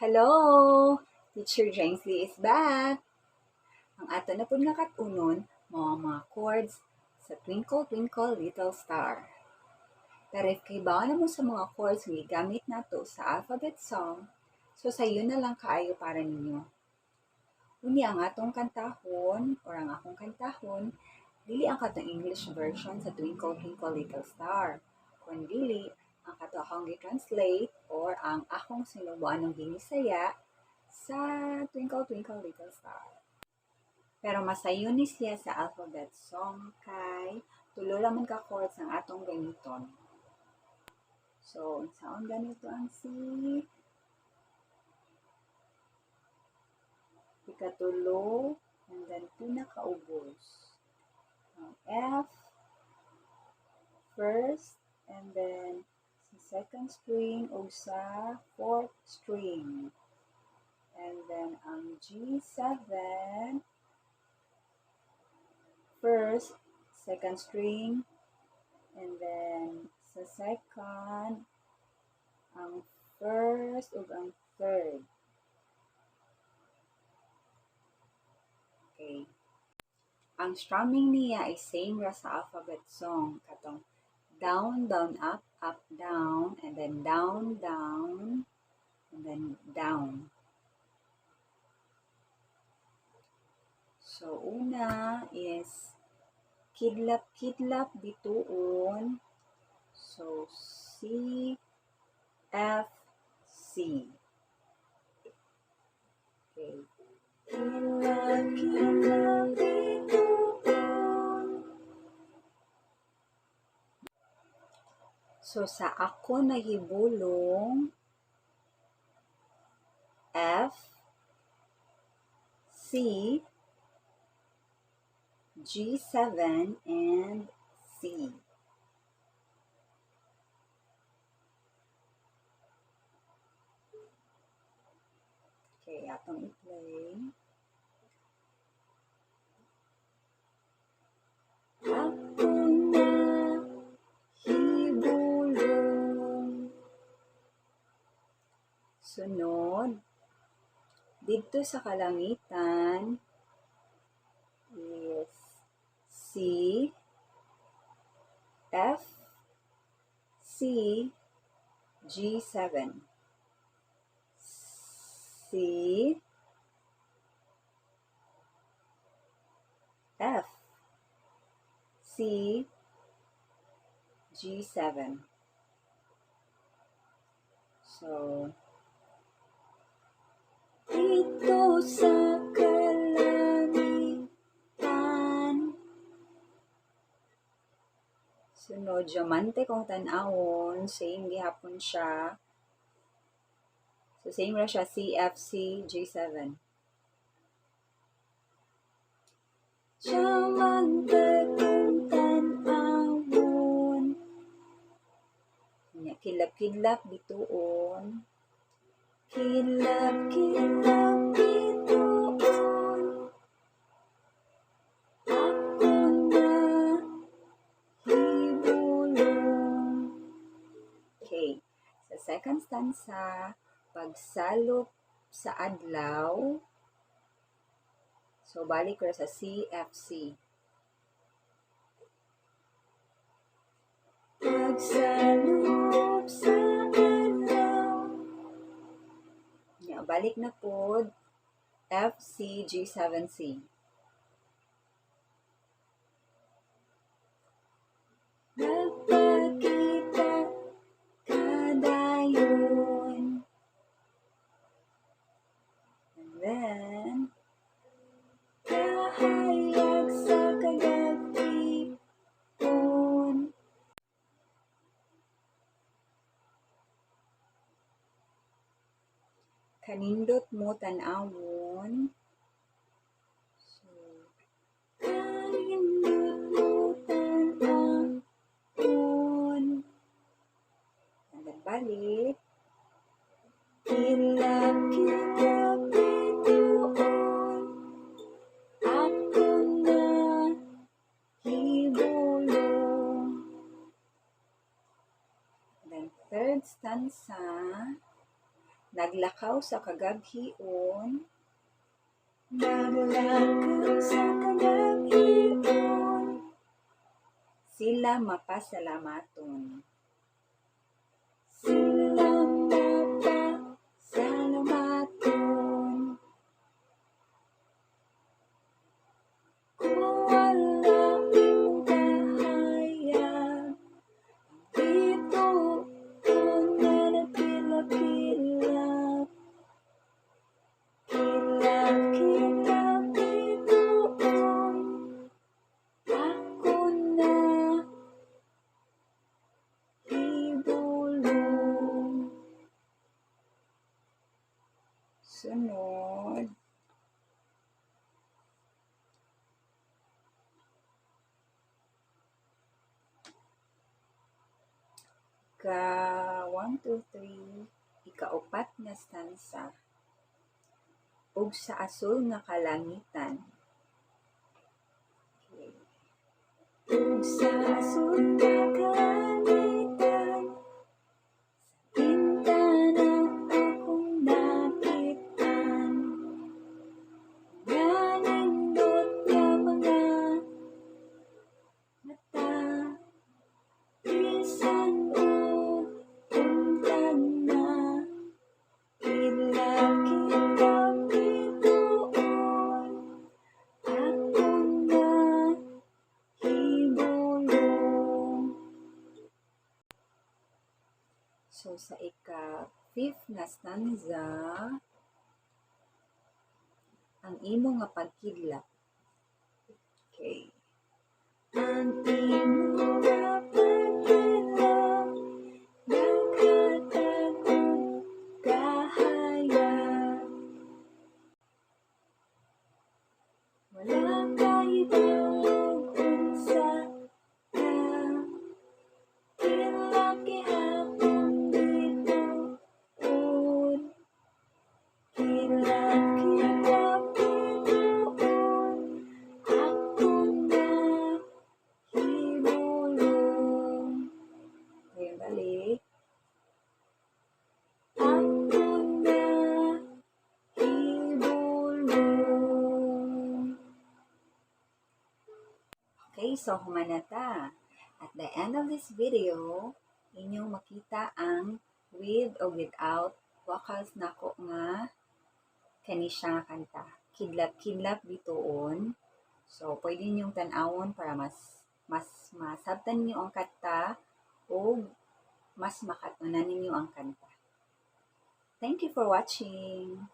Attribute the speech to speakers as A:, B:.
A: Hello! Teacher Jengsley is back! Ang ato na pud nga kat-unon mao ang mga chords sa Twinkle Twinkle Little Star. Pero if kahibaw na mo sa mga chords nga gigamit nato sa alphabet song, so sayo na lang kaayo para ninyo. Unya ang atong kantahon or ang akong kantahon, dili ang katong English version sa Twinkle Twinkle Little Star, kundili ang kato akong gi-translate or ang akong sinubuanong ginisaya sa Twinkle Twinkle Little Star. Pero masayo ni siya sa alphabet song kay tulo ra man ka chords ang atong gamiton. So, unsaon ganito ang C? Ikatulo, and then pinakaubos. Ang F, first, and then sa second string o sa fourth string. And then ang G7, first, second string, and then sa second, ang first ug ang third. Okay. Ang strumming niya ay same ra sa alphabet song. Katong down, down, up, up, down, and then down, down, and then down. So, una is kidlap, kidlap, bituon. So, C, F, C. Okay. Kidlap, kidlap, bituon. So, sa ako nahibulong, F, C, G7, and C. Okay, atong i-play. Ako na hibulong. Sunod, didto sa kalangitan is C, F, C, G7. C, F, C, G7. So, dito sa kalangitan. Sunod, diamante kung tan-awon, same gihapon siya. So, same ra siya, C, F, C, G7. Diamante kung tan-awon. Nya, kidlap-kidlap, bituon. Kidlap-kidlap, bituon. Ako na hibulong. Okay. Sa second stanza, pagsalop sa adlaw. So, balik ra sa C, F, C. Pagsalop sa adlaw. Nya, balik na pod F, C, G7, C. Nagpakita kadayon. And then, kahayag sa kagagipon. Kanindot mo tan-awon. So, kanindot mo tan-awon. And then balik. Kidlap, kidlap, bituon. Ako na hibulong. Then third stanza, Naglakaw sa kagabhion. Naglakaw sa kagabhion. Sila mapasalamaton. Sila mapasalamaton. Kung wala imong kahayag, bituon nga nagkilap-kilap. Kilap-kilap bituon, ako na hibulong. Sunod. Ka 1, 2, 3, ikaupat nga stanza. Ug sa asul nga kalangitan. Okay. Ug sa asul nga kalangitan, sa bintana akong nakitaan, nga nindot nga mga mata, bisan og undang na, kilap-kilap bituon, ako na hibulong. So sa ika-fifth nga stanza, ang imo nga pagkidlat. Okay. Ang imo nga pagkidlat, naghatag og kahayag. Wala kahibawog unsa ka, kilap gihapon bituon. Kilap-kilap bituon, ako na hibulong. Ayun, balik. Ako na hibulong. Okay, so human na ta. At the end of this video, inyong makita ang with or without vocals nako nga kani siya nga kanta. Kidlap-kidlap bituon. So, pwede ninyong tan-awon para mas masabtan ninyo ang kanta o mas makatunan ninyo ang kanta. Thank you for watching.